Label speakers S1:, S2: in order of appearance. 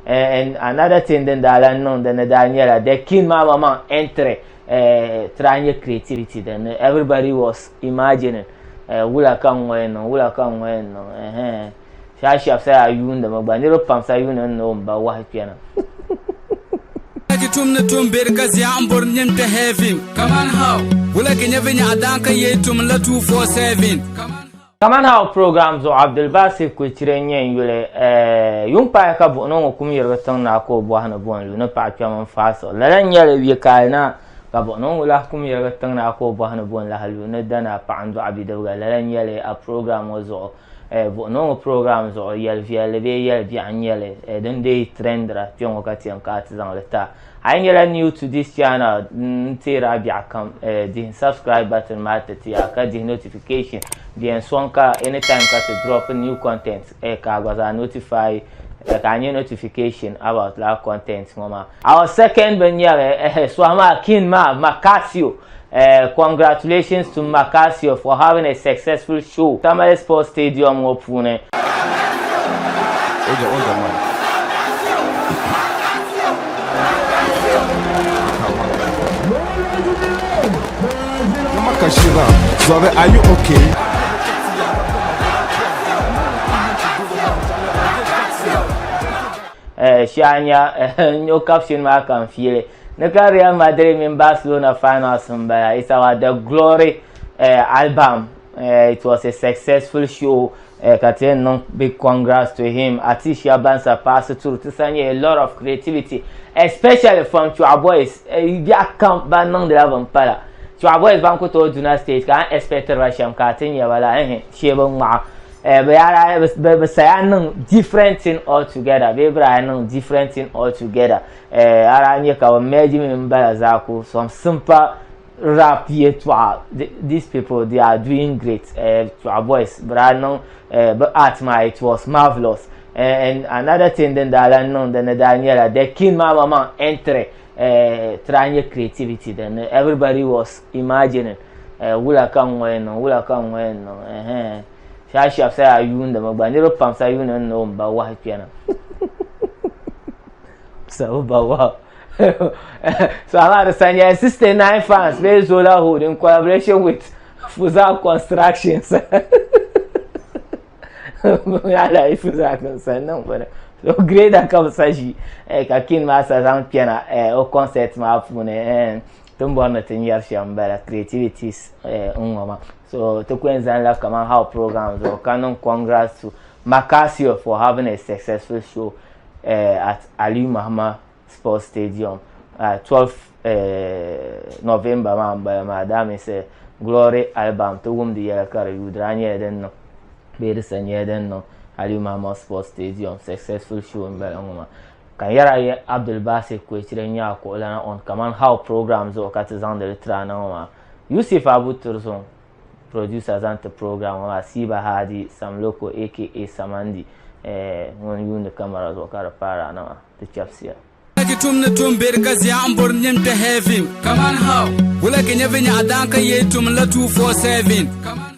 S1: And another thing din daa lan niŋ dini daa nyɛla the king maa maŋmaŋ entry try nyɛ creativity din everybody was imagining wula ka n ŋɔ yɛn niŋ wula ka n ŋɔ yɛn niŋ ɛhɛn shɛhi shɛba sa yaa yuundimi gba niriba pam sa yuuni ni o m ba wahi kpɛna.
S2: Ki tum ni tum beri ka zia n bori nyin kpe heaven. Kaman how? Wula ki nya vinyɛɣu daan ka yee tum la 247. Kaman how?
S1: Kaman how program zuɣu Abdulbasir Kuchire n-nyɛ n yuli eh, yuŋ pahi ka buɣinɔ ŋɔ kum yirigi tiŋ naa ka o bɔhi ni bo n-lu ni paɣa kpɛm n-faai siɣi. Lala n-nyɛ li yi kaali na ka buɣinɔ ŋɔ lahi kum yirigi tiŋ naa ka o bɔhi ni bo n-lahi lu ni da naa paɣa n-dɔɣi bidibiga. Lala n-nyɛ li a program ŋɔ zuɣu eh, buɣinɔ ŋɔ program zuɣu yɛl viɛlli bee yɛl biɛɣu n-nyɛ li eh, din deei trendira kpe ŋɔ ka ti yɛn ka ti zaŋ li ti a. A yi nyɛla new to this channel, n teeri a biɛɣu kam dihi subscribe button maa ti ti a ka dihi notification di yɛn sɔŋ ka anytime ka ti drop new content ka a gba zaa notify ka a nya notification about lala content ŋɔ maa. Our second bin nyɛli sɔhi maa kin maa Macasio congratulations to Macasio for having a successful show Tamale Sports Stadium ŋɔ puuni.
S3: Are you okay?
S1: Shɛha nya o caption maa ka n fiili ni ka Real Madrid mini Barcelona finals n bala. It's our The Glory album. It was a successful show. Ka ti yɛn niŋ big congrats to him. Artist shɛba ban sa paasi turi ti sa nyɛ a lot of creativity especially from Chɔɣu boys. Biɛɣu kam ban niŋdila bin pala. Chɔɣu boys ban ku tooi duna stage ka a ni expectiri ba shɛm ka a ti nya ba la ehe shee bi ŋmaɣi. Bɛ yaa bɛ saya niŋ different thing altogether bee bɛ daa niŋ different thing altogether. A daa nya ka bɛ merge mi m-bala zaa ku some simple rap yɛltɔɣa these people they are doing great Chɔɣu boys bɛ daa niŋ bɛ art maa it was marvelous and another thing din daa lan niŋ dini daa nyɛla the king maa maŋmaŋ entry try nyɛ creativity din everybody was imagining wula ka n ŋɔ yɛn niŋ wula ka n ŋɔ yɛn niŋ ɛhɛn shɛhi shɛba sa yaa yuundimi gba niriba pam sa yuuni ni o m ba wahi kpɛna sa o ba wahi so amaa di sa nyɛla 69 fans bee Zola Hood in collaboration with Fuza Constructions ala yi Fuza Construction niŋ bini so grader ka bi sa ʒi ka kin maa sa zaŋ kpɛna o concert maa puuni ti ni bɔri ni ti nyɛri shɛm m-bala creativities n-ŋɔ maa so ti ku yɛn zanila kaman how program zuɣu ka niŋ congrats to Macasio for having a successful show at Aliyu Mahama Sports Stadium 12 November maa m-bala maa that means Glory album ti wumdi yɛla ka di yuui di daa nyɛla din niŋ bee di sa nyɛla din niŋ Aliyu Mahama Sports Stadium successful show m-bala ŋɔ maa ka n yɛra yi Abdulbasir Kwechire n-nyɛ a kuɣulana on kaman how program zuɣu ka ti zaŋdi li tiri a na ŋɔ maa Yusuf Abu Turzun producer zaŋ ti program ŋɔ maa Siba Hadi Samloko aka Samandi ŋun yuundi camera zuɣu ka di paari a na maa ti chɛbisiya.
S2: Ki tum ni tum beri ka zia n bori nyin kpe heaven. Kaman how? Wula ki nya vinyɛɣu daan ka yee tum la 247. Kaman.